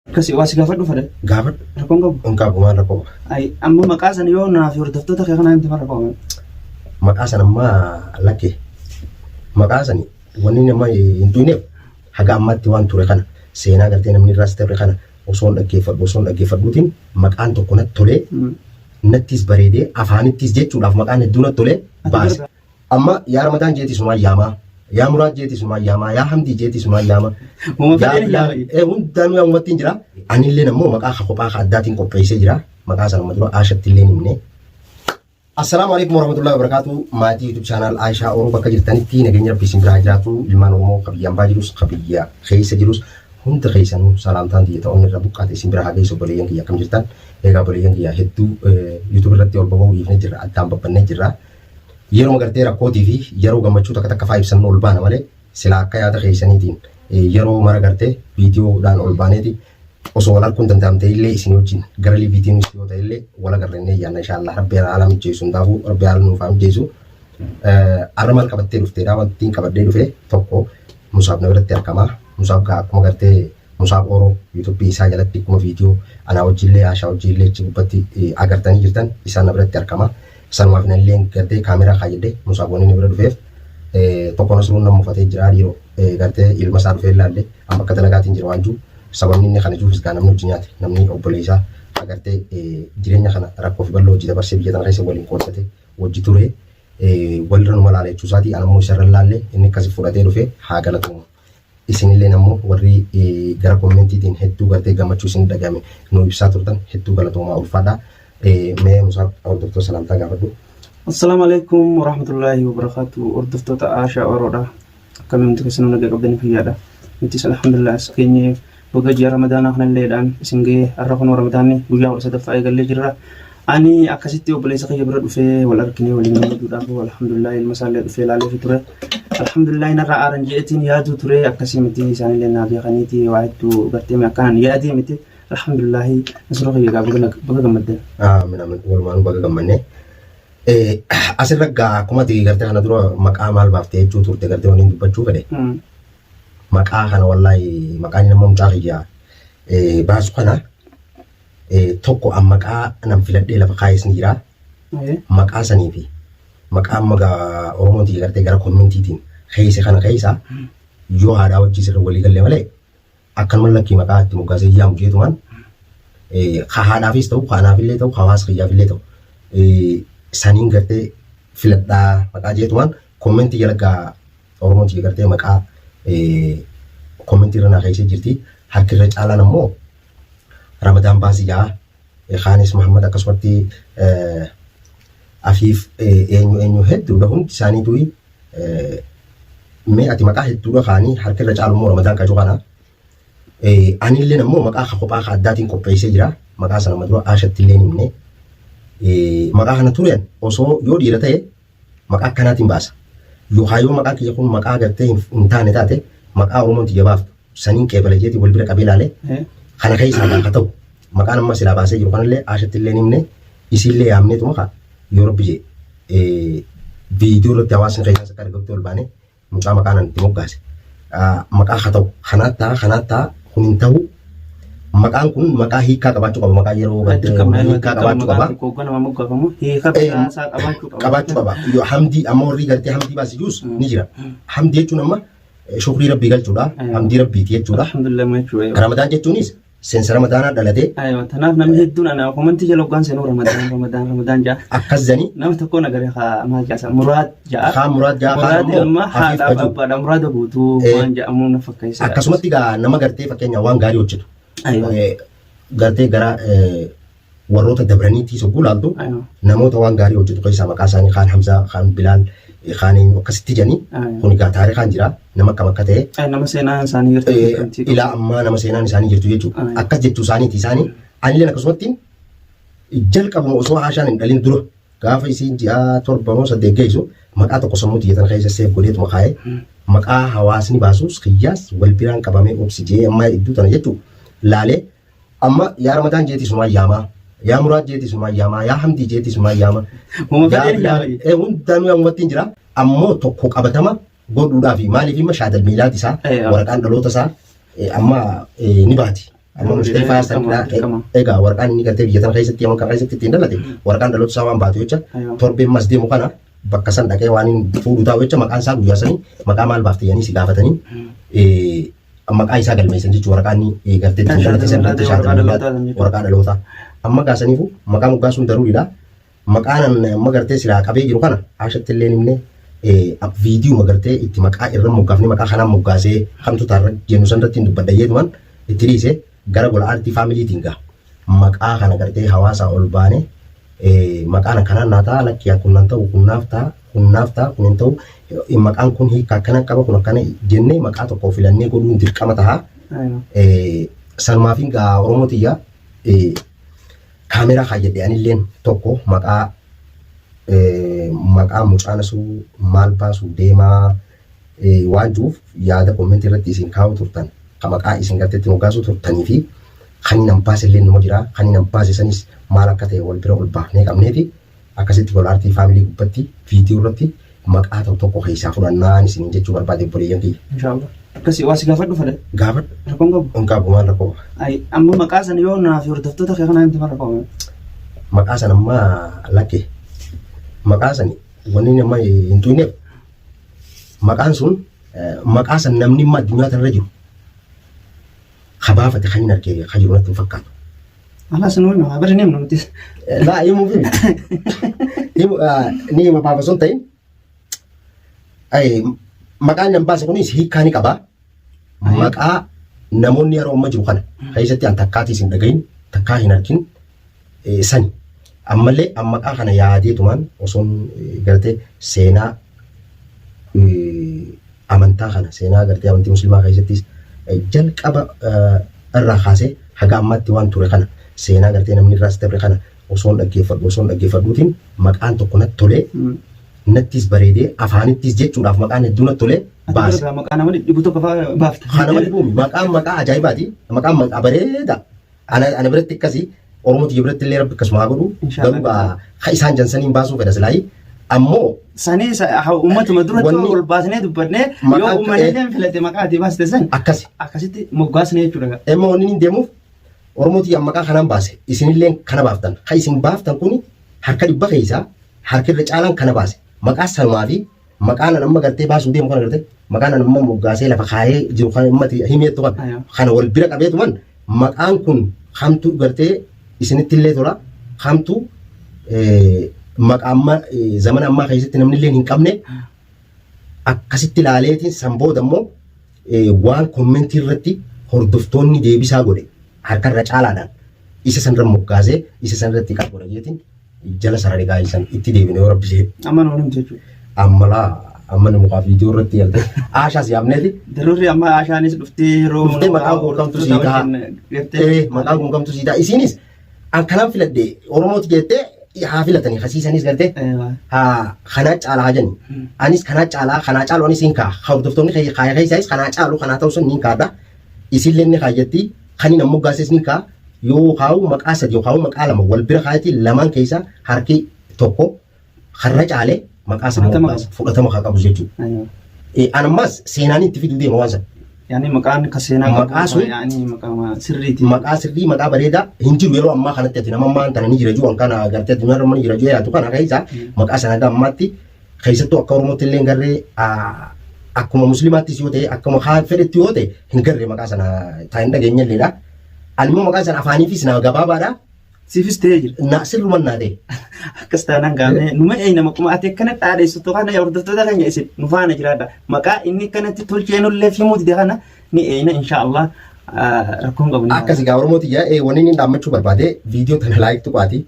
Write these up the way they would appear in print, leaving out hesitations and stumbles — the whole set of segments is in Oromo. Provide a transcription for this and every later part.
Akkasi waa si gaafadhu fadha. Gaafadhu. Rakkoon qabu. Hin qabu maal rakkoo qaba. Ay amma maqaa sana yoo naaf hordoftoota kee kanaa himte maal rakkoo qaba. Maqaa sana ammaa lakke. Maqaa sani wanni nama hin tuyneef haga ammaatti waan ture kana seenaa gartee namni irraas dabre kana osoon dhaggeeffadhu osoon dhaggeeffadhuutiin maqaan tokko natti tolee nattis bareedee afaanittis jechuudhaaf maqaan hedduu natti tolee baase. Amma yaa Ramadaan jeeti sumaan yaamaa. Yaa Muraad jeeti sumaan yaamaa. Yaa Hamdii jeeti sumaan yaamaa. Uuma Yaa fedheen Bilaal yaama. hundaanuu yaa uummattiin jira. Anilleen ammoo maqaa ka kophaa ka addaatiin qopheessee jira. Maqaa sana amma dura Aashatti illee himne. Assalaamu alaikum warahmatullahi wabarakatuh. Maatii YouTube channel Aishaa Oromoo bakka jirtanitti nageenya Rabbii isin biraa haa jiraatu. Ilmaan Oromoo ka biyya ambaa jirus ka biyya keessa jirus hunda keessanuu salaamtaan tiyya ta'uun irra buqqaate isin bira haa geessu obboleeyyan kiyya akkam jirtan. Egaa obboleeyyan kiyya hedduu YouTube irratti ol baba'uu dhiifnee jirra addaan babbannee jirra. Yeruma gartee rakkootii fi yeroo gammachuu takka takka faa ibsannu ol baana malee silaa akka yaada keessaniitiin yeroo mara gartee viidiyoodhaan ol baaneeti osoo wal arguun danda'amte illee isin wajjin gara liiviitiinis yoo ta'e illee wal agarra innee yaanna insha Allah rabbi haala mijjeessu hundaafuu rabbi haala nuuf haa mijjeessu. Arra maal qabattee dhufteedha wanti hin qabadhee dhufe tokko Musaab na biratti argama. Musaab gaa akkuma gartee Musaab Oro YouTube isaa jalatti akkuma viidiyoo anaa wajjillee Aashaa wajjillee achi gubbatti agartanii jirtan isaan na biratti argama. Sanumaaf nallee gartee kaameraa kaayyadhe Musaab wanni na bira dhufeef tokko Nasruun na mufatee jira dhiiroo gartee ilma isaa dhufee ilaalle amma akka dalagaatiin jira waan jiru sababni inni kana jiruufis gaa namni hojii nyaate namni obboleessaa agartee jireenya kana rakkoo fi bal'oo hojii dabarsee biyya tana keessa waliin qooddate wajji ture walirra numa laala jechuu isaatii anammoo isarra laalle inni akkasi fudhatee dhufe haa galatoomu. Isinilleen ammoo warri gara kommentiitiin hedduu gartee gammachuu isin dhagahame nu ibsaa turtan hedduu galatoomaa ulfaadha. Mee Musaab hordoftoota salaamtaa gaafadhu. Assalaamu alaikum warahmatullaahi wabarakaatu. Hordoftoota Aashaa Oroodha. Akkamiin hundi keessanuu nagaa qabdanii fayyaadha. Nutis alhamdulillah as geenye baga ji'a Ramadaanaa kanalleedhaan isin ga'ee har'a kunoo Ramadaanni guyyaa 13ffaa eegallee jirra. Ani akkasitti obboleessa kiyya bira dhufee wal arginee waliin gammaduudhaaf alhamdulillah ilma isaallee dhufee ilaaleefi ture. Alhamdulillah narraa aaran je'eetiin yaaduu ture akkasii miti isaanillee naa beekaniiti waa hedduu gartee akkanaan yaadee miti. Alhamdulillah nasroo kiyya gaa baga gammaddan. Amiin amiin walumaanuu baga gammanne. Asirra gaa akkuma ati gartee kana dura maqaa maal baaftee jechuu turte gartee waliin dubbachuu fedhe. Maqaa kana wallaahi maqaan nama mucaa kiyya baasu kana tokko an maqaa nan filadhee lafa kaayes ni jira. Maqaa sanii fi maqaa amma gaa Oromoon tiyya gartee gara kommentiitiin keessa kana keessa yoo haadhaa wajjii sirra walii galle malee akkanuma lakkii maqaa itti moggaasee yaamu jeetumaan ka haadhaafis ta'u ka anaafillee ta'u ka hawaasa kiyyaafillee ta'u saniin gartee filadhaa maqaa jeetumaan kommentii jala gaa Oromoon tiyya gartee maqaa kommentii irra naa keessee jirti. Harki irra caalaan ammoo Ramadaan Baasii ja'a. Kaanis Muhammad akkasumatti Afiif eenyu eenyu hedduudha hundi isaaniitu mee ati maqaa hedduudha kaanii harki irra caalu immoo Ramadaan kajuu kana. Anilleen ammoo maqaa ka kophaa ka addaatiin qopheessee jira. Maqaa sana amma dura Aashatti illee himne. Maqaa kana tureen osoo yoo dhiira ta'e maqaa akkanaatiin baasa. Yookaan yoo maqaan kiyya kun maqaa gartee hin taane taate maqaa Oromoon tiyya baaftu saniin qeebala jeetii wal bira qabee ilaale kana keessaa gaa ta'u maqaan amma silaa baasee jiru kanallee Aashatti illee himne isiillee yaamneetuma kaa yoo rabbi jee viidiyoo irratti hawaasni keessaas akka argatutti ol baanee mucaa maqaan ani itti moggaase maqaa haa ta'u kanaa ta'a kanaa ta'a kun hin ta'u maqaan kun maqaa hiikaa qabaachuu qaba maqaa yeroo gartee hiikaa qabaachuu qaba. Qabaachuu qaba. Yoo hamdii amma warri gartee hamdii baase jirus ni jira. Hamdii jechuun amma shukrii rabbii galchuudha. Hamdii rabbiiti jechuudha. Ramadaan jechuunis Seensa Ramadaanaa dhalatee. Aywa tanaaf namni hedduun ana komantii jala hoggaan seenuu Ramadaan Ramadaan Ramadaan ja'a. Akkas jani. Nama tokko nagare haa maal ja'a Muraad ja'a. Haa Muraad ja'a kaan Muraad ilma haadhaaf kajuu. abbaadha Muraada guutuu waan ja'amuu na fakkeessa. Akkasumatti gaa nama gartee fakkeenya waan gaarii hojjetu. Aywa. Gartee gara warroota dabraniitii sogguu laaltu namoota waan gaarii hojjetu keessaa maqaa isaanii kaan Hamzaa, kaan Bilaal, kaan eenyu akkasitti jedhanii kun egaa taarikaan jira nama akkam akka ta'e. Nama seenaan isaanii jirtu beekamtii qabu. Ilaa ammaa nama seenaan isaanii jirtu jechuudha. Akkas jechuu isaaniiti isaanii. Anilleen akkasumatti jalqabuma osoo haashaan hin dhalin dura gaafa isiin ji'a 7 moo 8 geessu maqaa tokko sammuu tiyya tana keessa seef godheetuma kaa'ee maqaa hawaasni baasus kiyyaas wal biraan qabamee obsi jee ammaa iddoo tana jechuu laalee Amma yaa Ramadaan jeeti sumaan yaamaa. Yaa Muraad jeeti sumaan yaamaa. Yaa Hamdii jeeti sumaan yaamaa. Huma Yaa fedheen Bilaal yaama. hundaanuu yaa uummattiin jira. Ammoo tokko qabatama godhuudhaafi maaliif imma shaadal miilaati isaa Eh, waraqaan dhaloota isaa amma ni baati. Amma Mustafaa sanidha. Egaa waraqaan inni gartee biyya tana keessatti yaman kana keessatti ittiin dhalate waraqaan dhaloota isaa waan baatu jecha torbeen mas deemu kana bakka san dhaqee waan inni fuudhu taa'u jecha maqaan isaa guyyaa sanii maqaa maal baafte jedhanii si gaafatanii maqaa isaa galmeessan jechuudha waraqaan inni gartee ittiin dhalate san irratti waraqaa dhalootaa. Amma gaasaniifu maqaa moggaasuun daruuriidha. Maqaan an amma gartee silaa qabee jiru kana Aashatti illee himne viidiyuma gartee itti maqaa irra moggaafne maqaa kanaan moggaasee kamtu taarra jennu san irratti hin dubbadha jeetuman itti dhiise gara gola aartii faamiliitiin gaa maqaa kana gartee hawaasaa ol baane maqaan akkanaan naa ta'a lakkii kun nan ta'u kun naaf ta'a kun naaf ta'a kun hin ta'u maqaan kun hiika akkana qaba kun akkana jennee maqaa tokko filannee godhuun dirqama ta'a. Sanumaafin gaa Oromoo tiyya Kaameraa kaayyadhe anilleen tokko maqaa maqaa mucaa nasuu maal baasu deemaa waan jiruuf yaada kommentii irratti isin kaa'u turtan ka maqaa isin gartee itti moggaasuu turtanii fi kan hin baase illee numa jira kan hin baase sanis maal akka ta'e wal bira ol baafnee qabneeti akkasitti gola aartii faamilii gubbatti viidiyoo irratti maqaa ta'u tokko keessaa fudhannaan isiniin jechuu barbaade obboleeyyan kiyya. Inshaallah. Akkasii waa si gaafadhu fedhe. Gaafadhu. Rakkoon qabu. Hin qabu maal rakkoo qaba. Ay, amma maqaa sana yoo naaf hordoftoota kee kanaa himte maal rakkoo qaba? Maqaa sana amma lakke. Maqaa sani wanni inni amma hin tuyneef maqaan sun maqaa san namni amma addunyaa tanarra jiru ka baafate kan hin arge ka jiru natti hin fakkaatu. Alaas nu hima bari ni himna nutis. Laa himuu fi himu ni hima baafa sun ta'in maqaan nan baase kunis hiikkaa ni qaba. Maqaa namoonni yeroo amma jiru kana keessatti an takkaatiis hin dhagahin takkaa hin argin sani. Ammallee an maqaa kana yaadeetumaan osoon gartee seenaa amantaa kana seenaa gartee amantii musliimaa keessattis jalqaba irraa kaasee haga ammaatti waan ture kana seenaa gartee namni irraas dabre kana osoon dhaggeeffadhu osoon dhaggeeffadhuutiin maqaan tokko natti tolee nattis bareedee afaanittis jechuudhaaf maqaan hedduu natti tolee baase. Maqaa nama dhibbu tokko fa'aa baafta. Haa nama dhibu maqaan maqaa ajaa'ibaati maqaan maqaa bareedaa ana ana biratti akkasi Oromoo tiyya biratti illee rabbi akkasuma haa godhu Inshallah. garuu gaa ka isaan jansaniin baasuu fedha silaayi ammoo Sanii uummatuma duratti ol baasnee dubbannee yoo uummanni illee filate maqaa ati baaste san akkasi akkasitti moggaasne jechuudha. Emma wanni inni deemuuf Oromoo tiyya maqaa kanaan baase isinillee kana baaftan ka isin baaftan kuni harka dhibba keessaa harki irra caalaan kana baase maqaa sanumaa fi maqaan an amma gartee baasuu deemu kana gartee maqaan an amma moggaasee lafa kaayee jiru kana ummati himeettu kana kana wal bira qabeetuman maqaan kun kamtu gartee isinitti illee tola kamtu maqaa amma zamana ammaa keessatti namni illee hin qabne akkasitti ilaaleetiin san booda immoo waan kommentii irratti hordoftoonni deebisaa godhe harkarra caalaadhaan isa sanirra moggaasee isa sanirratti kan godha jeetiin jala sarare gaa'ii san itti deebine yoo rabbi see. Amma nu himte jechuudha. Amma laa amma nu mukaa viidiyoo irratti galte Aashaas yaamneeti. Darurri amma Aashaanis dhuftee yeroo Dhuftee maqaan kun kamtu sii ta'a. Gartee Maqaan kun kamtu sii ta'a. Isiinis an kanaan filadhe Oromooti jettee haa filatanii hasiisanis gartee haa kanaa caalaa haa jenni. Anis kanaa caalaa kanaa caalu anis hin kaa'a. Hordoftoonni kaaya keessaayis kanaa caalu kanaa ta'u sun ni kaadha. Isillee ni kaayyatti. Kanin ammoo gaases ni kaa yoo kaa'u maqaa sadi yoo kaa'u maqaa lama wal bira kaayati lamaan keessa harki tokko harra caale maqaa sana Fudhatama moggaasa. Fudhatama haa qabu jechuudha. Aywa. An ammas seenaan itti fiduu deema waan sana. Yaani maqaan ka seenaa qabu Maqaa sun- yaani maqaa sirriiti. Maqaa sirrii maqaa bareedaa hin jiru yeroo ammaa kanatti ati nama ammaa tana ni jira jiru kana gartee addunyaa irra ni jira jiru yaadu kana keessa maqaa sana haga ammaatti keessattuu akka Oromootti illee hin garree akkuma Muslimaattis yoo ta'e akkuma kaan fedhetti yoo ta'e hin garree maqaa sana taa hin dhageenye illeedha. Ani immoo maqaa sana afaaniifis naa gabaabaadha. Siifis ta'ee jira. Na sirruman naa ta'e. Akkas taanaan gaamee numa eeyna maquma ati akkana dhaadheessitu kana hordoftoota keenya isin nu faana jiraadha. Maqaa inni akkanatti tolchee nullee himuu dide kana ni eeyna insha Allah rakkoon qabu. Akkasi gaa Oromoo tiyya wanni inni dhaammachuu barbaade viidiyoo tana laayik tuqaati.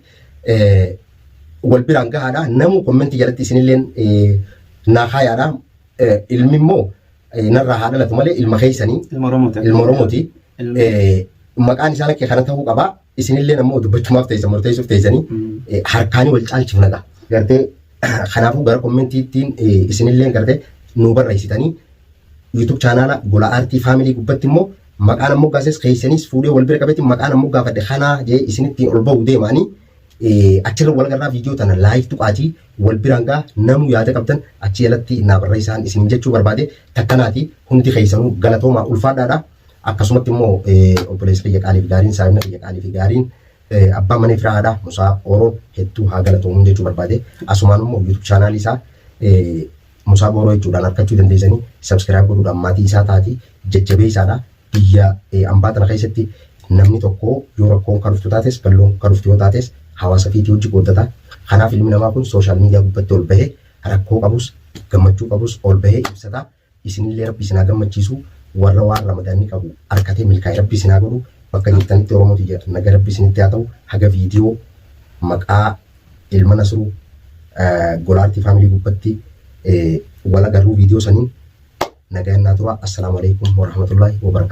Wal biraan gahaadha. Namu kommentii jalatti isinilleen naa kaayaadha. Ilmi immoo narraa haa dhalatu malee ilma keessanii Ilma Oromooti. ilma Oromooti. Maqaan isaa lakkee kana ta'uu qaba. Isinilleen ammoo dubbachumaaf teessan murteessuuf teessanii harkaanii wal caalchifna ga'a. Gartee kanaafuu gara kommentiittiin isinilleen gartee nuu barreessitanii YouTube chaanaala Gola Aartii Faamilii gubbatti immoo maqaan ammoo gaases keessanis fuudhee wal bira qabeetti maqaan ammoo gaafadhe kanaa jee isinittiin ol ba'u deemaanii achirra wal garraa viidiyoo tana laayik tuqaatii wal biraan gaa namuu yaada qabdan achi jalatti naa barreessaan isin jechuu barbaade takkanaati hundi keessanuu galatoomaa ulfaadhaadha. Akkasumatti immoo obboleessa kiyya qaalii fi gaariin saahibna kiyya qaalii fi gaariin abbaan mana Ifraadha Musaa Oroon hedduu haa galatoomuun jechuu barbaade. Asumaan immoo YouTube chaanaalii isaa Musaa Booroo jechuudhaan argachuu dandeessanii subscribe godhuudhaan maatii isaa taati jajjabeessaadha. Biyya ambaa tana keessatti namni tokko yoo rakkoon kan dhuftu taates balloon kan dhuftu yoo taates hawaasa fiitii hojii qooddata. Kanaaf ilmi namaa kun social media gubbatti ol bahee rakkoo qabus gammachuu qabus ol bahee ibsata. Isinillee Rabbi isin haa gammachiisu. Warra waan Ramadaanni qabu arkatee milkaa'e Rabbi isin haa godhu. Bakka jirtanitti Oromoo tiyya naga Rabbi isinitti haa ta'u. Haga viidiyoo maqaa ilma Nasruu Golaartii faamilii gubbatti wal agarruu viidiyoo saniin nagayaan naa tura. Assalaamu alaikum warahmatullahi wabarakatuh.